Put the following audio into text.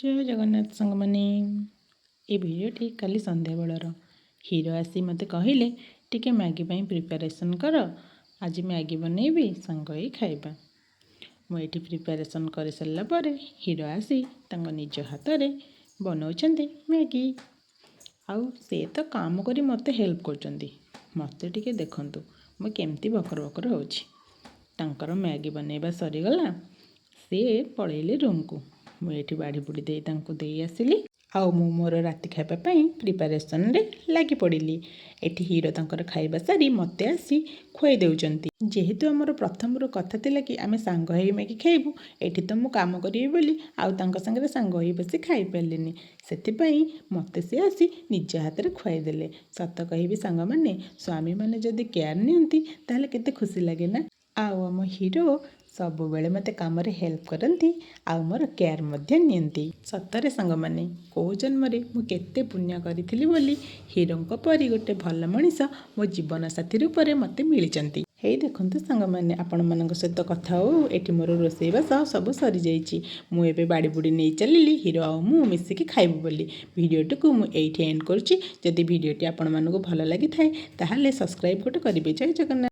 ଜୟ ଜଗନ୍ନାଥ ସାଙ୍ଗମାନେ। ଏ ଭିଡ଼ିଓଟି କାଲି ସନ୍ଧ୍ୟାବେଳର। ହିରୋ ଆସି ମୋତେ କହିଲେ, ଟିକେ ମ୍ୟାଗି ପାଇଁ ପ୍ରିପାରେସନ୍ କର, ଆଜି ମ୍ୟାଗି ବନେଇବି, ସାଙ୍ଗ ହେଇ ଖାଇବା। ମୁଁ ଏଇଠି ପ୍ରିପାରେସନ୍ କରିସାରିଲା ପରେ ହିରୋ ଆସି ତାଙ୍କ ନିଜ ହାତରେ ବନାଉଛନ୍ତି ମ୍ୟାଗି। ଆଉ ସେ ତ କାମ କରି ମୋତେ ହେଲ୍ପ କରୁଛନ୍ତି। ମୋତେ ଟିକେ ଦେଖନ୍ତୁ, ମୁଁ କେମିତି ବକର ବକର ହେଉଛି। ତାଙ୍କର ମ୍ୟାଗି ବନେଇବା ସରିଗଲା, ସିଏ ପଳେଇଲେ ରୁମ୍କୁ। ମୁଁ ଏଇଠି ବାଢ଼ି ବୁଢ଼ି ଦେଇ ତାଙ୍କୁ ଦେଇ ଆସିଲି ଆଉ ମୁଁ ମୋର ରାତି ଖାଇବା ପାଇଁ ପ୍ରିପାରେସନ୍ରେ ଲାଗି ପଡ଼ିଲି। ଏଠି ହିରୋ ତାଙ୍କର ଖାଇବା ସାରି ମୋତେ ଆସି ଖୁଆଇ ଦେଉଛନ୍ତି। ଯେହେତୁ ଆମର ପ୍ରଥମରୁ କଥା ଥିଲା କି ଆମେ ସାଙ୍ଗ ହେଇ ମ୍ୟାଗି ଖାଇବୁ, ଏଠି ତ ମୁଁ କାମ କରିବି ବୋଲି ଆଉ ତାଙ୍କ ସାଙ୍ଗରେ ସାଙ୍ଗ ହେଇ ବସି ଖାଇପାରିଲିନି। ସେଥିପାଇଁ ମୋତେ ସେ ଆସି ନିଜ ହାତରେ ଖୁଆଇଦେଲେ। ସତ କହିବି ସାଙ୍ଗମାନେ, ସ୍ୱାମୀମାନେ ଯଦି କେୟାର ନିଅନ୍ତି, ତାହେଲେ କେତେ ଖୁସି ଲାଗେ ନା? ଆଉ ଆମ ହିରୋ ସବୁବେଳେ ମୋତେ କାମରେ ହେଲ୍ପ କରନ୍ତି ଆଉ ମୋର କେୟାର ମଧ୍ୟ ନିଅନ୍ତି। ସତରେ ସାଙ୍ଗମାନେ, କେଉଁ ଜନ୍ମରେ ମୁଁ କେତେ ପୁଣ୍ୟ କରିଥିଲି ବୋଲି ହିରୋଙ୍କ ପରି ଗୋଟେ ଭଲ ମଣିଷ ମୋ ଜୀବନସାଥୀ ରୂପରେ ମୋତେ ମିଳିଛନ୍ତି। ହେଇ ଦେଖନ୍ତୁ ସାଙ୍ଗମାନେ, ଆପଣମାନଙ୍କ ସହିତ କଥା ହଉ ଏଠି ମୋର ରୋଷେଇବାସ ସବୁ ସରିଯାଇଛି। ମୁଁ ଏବେ ବାଡ଼ି ବୁଡ଼ି ନେଇ ଚାଲିଲି, ହିରୋ ଆଉ ମୁଁ ମିଶିକି ଖାଇବୁ ବୋଲି। ଭିଡ଼ିଓଟିକୁ ମୁଁ ଏଇଠି ଏଣ୍ଡ କରୁଛି। ଯଦି ଭିଡ଼ିଓଟି ଆପଣମାନଙ୍କୁ ଭଲ ଲାଗିଥାଏ, ତାହେଲେ ସବସ୍କ୍ରାଇବ୍ ଗୋଟେ କରିବେ। ଜୟ ଜଗନ୍ନାଥ।